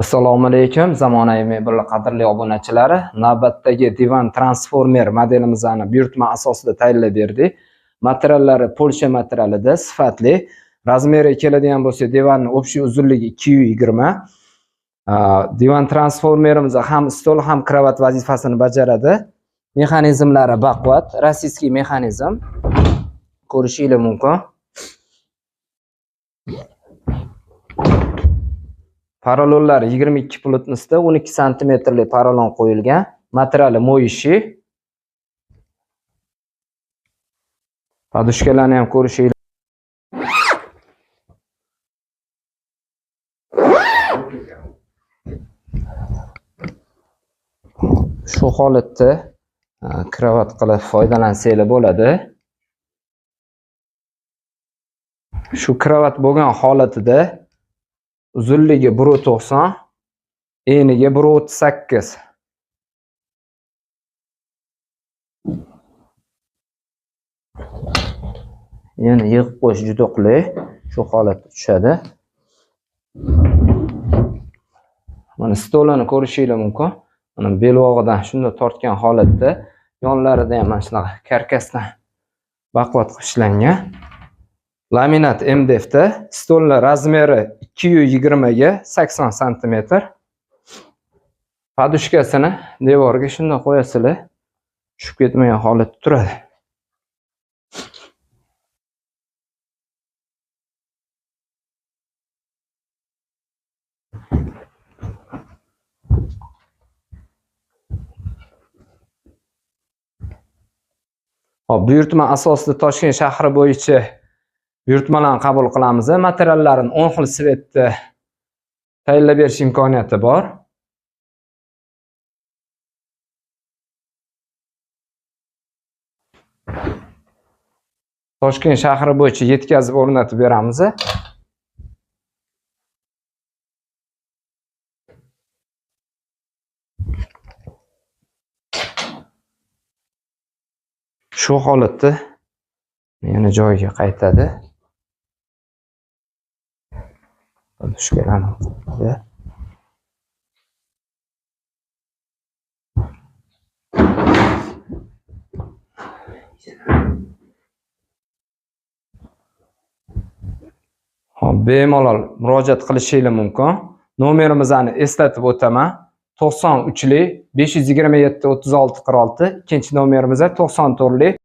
Assalomu alaykum, zamonaviy mebel qadrli obunachilari. Navbatdagi divan transformer modelimizni buyurtma asosida tayyorlab berdik. Materiallari Polsha materialida, sifatli. Размер i keladigan bo'lsa, divanning общий uzunligi 220. Divan transformerimiz ham stol, ham kravat vazifasini bajaradi. Mexanizmlari baquvvat, российский mexanizm. Ko'rishingiz mumkin. Paralonlar 22 плотность da 12 santimetrli paralon qo'yilgan. Materiali моющий. Подушка larni ham ko'rishingiz. Shu holatda kravat qilib foydalansanglar bo'ladi. Shu kravat bo'lgan holatida uzunligi 1.90, eniga 1.38. Yana yig'ib qo'yish juda qulay. Shu holatda tushadi. Mana stolini ko'rishingiz mumkin. Mana belbog'idan shunday tortgan holatda, yonlarida ham mana shunaqa karkasdan baquvvat qilib ishlangan. Laminat MDFda stollar размер i 220 ga 80 santimetr. Подушка sini devorga shunday qo'yasizlar, tushib ketmagan holatda turadi. Hop, buyurtma asosida Toshkent shahri bo'yicha buyurtmalarni qabul qilamiz. Materiallarni 10 xil цвет da tayyorlab berish imkoniyati bor. Toshkent shahri bo'yicha yetkazib o'rnatib beramiz. Shu holatda yana joyiga qaytadi. Подушка larni. Hop, bemalol murojaat qilishingiz mumkin. Nomerimizni eslatib o'taman. 93 527 36 46. Ikkinchi nomerimiz 94